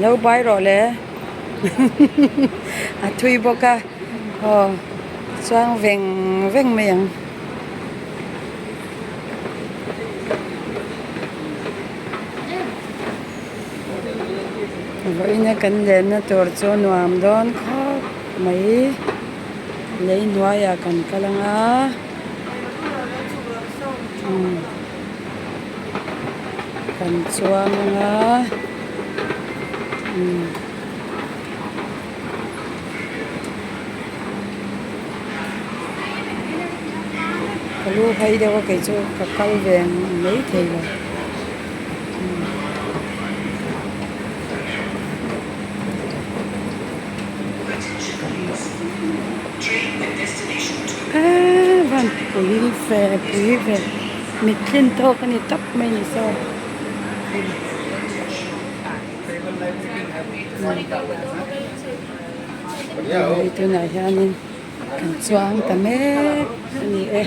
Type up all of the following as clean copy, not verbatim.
Lo bai rawh le a thui bawk a aw chuang veng veng mai ang. Vawiina kan lenna tur chu nuam dawn khawp mai lei hnuaiah kan kal ang a kan chuang ang a ka lu phei deuh a kei chu ka kal ve mai thei lo. Eee van pui ve pui ve mittlin tawk a ni tawp mai ni saw. Hei tunah hianin kan chuang ta mek a ni e.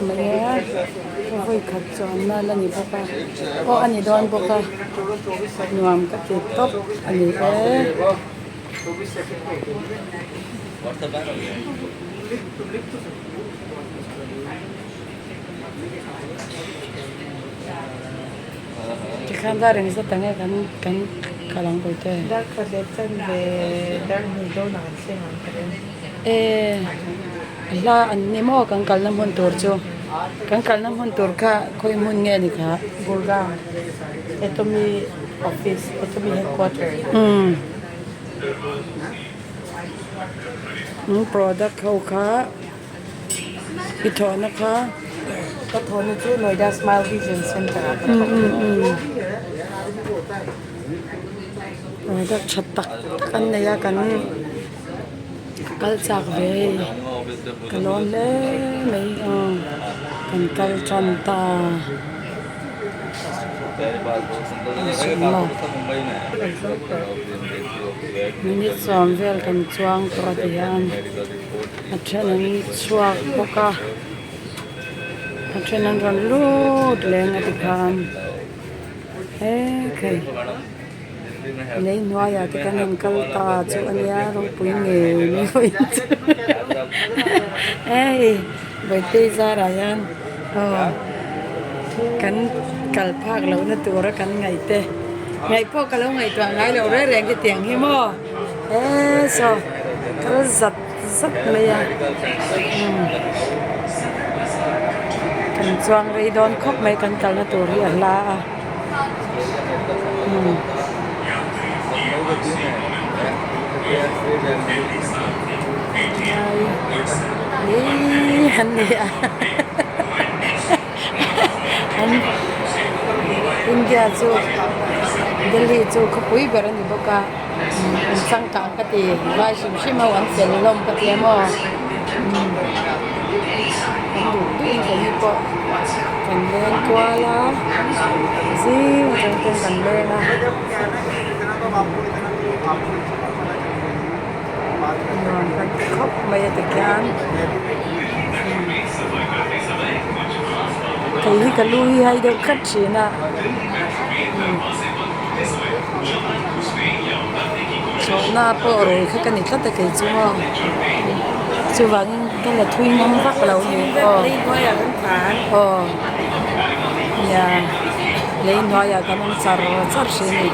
Mai a ka vawi khat chuanna la ni bawk a aw a ni dawn bawk a nuam ka ti tawp a ni e. Tikhan dar engzat ang e kan kan kal ang pawite. Dar khat leh chanve dar hnih dawnah kan thleng ang ka ring. E hla an ni maw kan kalna hmun tur chu kan kalna hmun tur kha khawi hmun nge ni kha. Gurgaon Atomy office Atomy headquarter. Umm product ho kha. I thawhna kha. Ka thawhna chu Noida Smile Vision Center ah ka thawk a ni. Product tha tak tak an nei a kan kal chak ve hei ka lawm hle mai aw kan kal tan ta. Minute sawm vel kan chuang tawh a ti hian. A then an chhuak bawk a a then an rawn lut leng a tikhan he khai lei hnuaiah te kan rawn kal ta chu a nia ropui ngei mai pawhin chu hei Bawihtei zarah hian aw kan kal phak lohna tura kan ngaih te ngaih pawh ka lo ngaihtuah ngai lo reng reng hetiang hi maw he saw kal zat zat mai a kan chuang rei dawn khawp mai kan kalna tur hi a hla a ih an ni a India chu Delhi chu khawpui ber a ni bawk a. An changkang ka ti vai hrim hrim ho an fel hlawm ka ti a maw kan duh duh in keini pawh kan leng kual a zing atang ten kan leng a nuam kan ti khawp mai a tikhian kei hi ka lu hi hai deuh tlat thin a. Chawhna pawh rui kha ka ni tlat a kei chu maw chuvangin ka la thui ngam vak lo ni aw aw nia lei hnuaiah kan awm char char hrih a ni.